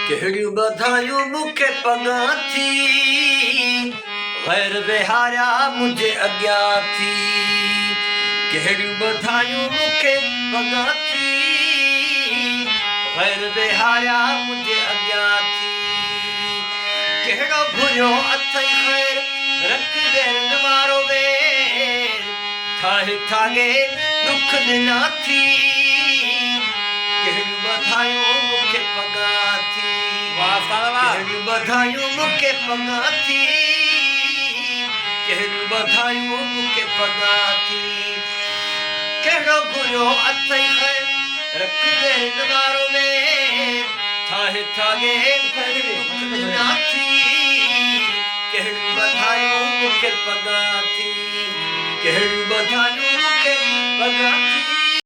ڪهڙيون ٻڌايون مون کي پڳان ٿي، غير ويهاريا منهنجي اڳيان ٿي. ڪهڙيون ٻڌايون مون کي پڳان ٿي، غير ويهاريا منهنجي اڳيان ٿي. ڪهڙو گهريو اٿئي خير، رک ويرن وارو وير، ٺاهي ٺاڳي ڏک ڏنا ٿي. ڪهڙيون ٻڌايون مون کي پڳان ٿي. ڪهڙيون ٻڌايون مون کي پڳان ٿي. ڪهڙيون ٻڌايون مون کي پڳان ٿي. ڪهڙو گهريو اٿئي خير، رک ويرن وارو وير، ٺاهي ٺاڳي ڏک ڏنا ٿي. ڪهڙيون ٻڌايون مون کي پڳان ٿي. ڪهڙيون ٻڌايون مون کي پڳان ٿي.